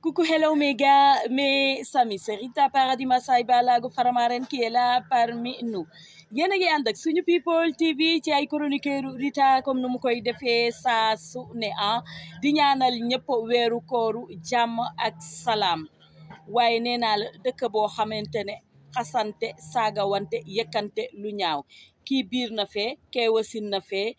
Coucou, hello mes gars, mes amis, c'est Rita paradis Massaï Balago Faramaren qui est là parmi nous. Yéen a ngi ànd ak suñu people TV ci ay chroniqueur Rita comme nu mu koy defee saa su ne di ñaanal ñëpp weeru kooru jàmm ak salaam waaye nee naa la dëkk boo xamante ne xasante saagawante yëkkante lu ñaaw kii biir na fee kee wasin na fee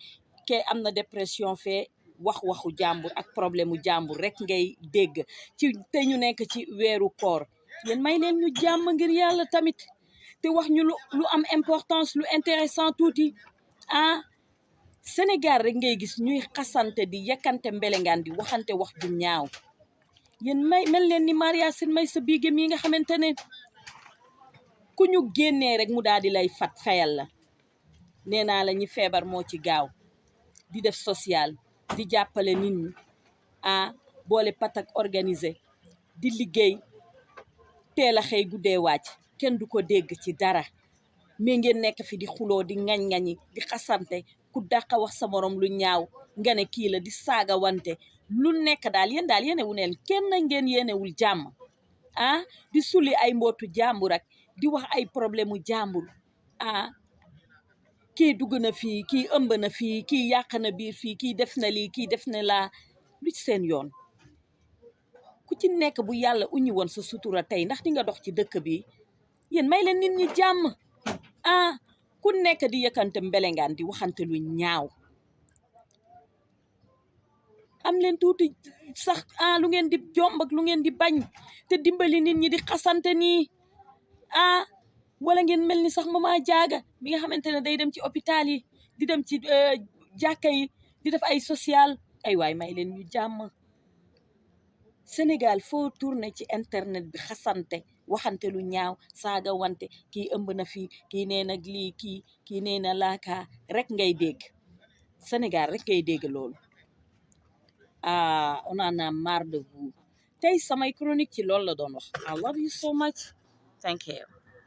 kee am na dépression fee waxu jàmbur ak problème mu jàmbur rek ngay dégg ci te ñu nekk ci weeru koor yéen may leen ñu jàmm ngir yàlla tamit te wax ñu lu am importance lu intéressant tuuti Sénégal rek ngay gis ñuy xasante di yekkante mbelengaan di waxante wax ju ñaaw yéen mel leen ni Maria Sin may sa biige mi nga xamante ne ku ñu génnee rek mu daal di lay fayal la nee naa la ñi feebar moo ci gaaw di def social di jàppale nit ñi boole patak organisé di liggéey teel a xëy guddee wàcc kenn du ko dégg ci dara mais ngeen nekk fi di xuloo di ngañ-ngañi di xasante ku dàqa wax sa morom lu ñaaw nga ne kii la di saaga wante lu nekk daal yéenewu neen kenn ngeen yéenewul jàmm di sulli ay mbootu jàmbur ak di wax ay problème mu jàmbur kii dugg na fii kii ëmb na fii kii yàq na biir fii kii def na lii kii def na laa lu ci seen yoon ku ci nekk bu yàlla uñi woon sa sutura tey ndax di nga dox ci dëkk bi yéen may leen nit ñi jàmm ku nekk di yëkkante mbelengaan di waxante lu ñaaw am leen tuuti sax lu ngeen di jomb ak lu ngeen di bañ te dimbali nit ñi di xasante nii wala ngeen mel ni sax mama jaaga mi nga xamante ne day dem ci hôpital yi di dem ci jàkka yi di def ay social ay waay may leen ñu jàmm Sénégal foo tourné ci internet bi xasante waxante lu ñaaw saaga wante kii ëmb na fii kii nee na lii kii nee na laaka rek ngay dégg Sénégal rek ngay dégg loolu on en a marre de vous tey samay chronique ci loolu la doon wax I love you so much thank you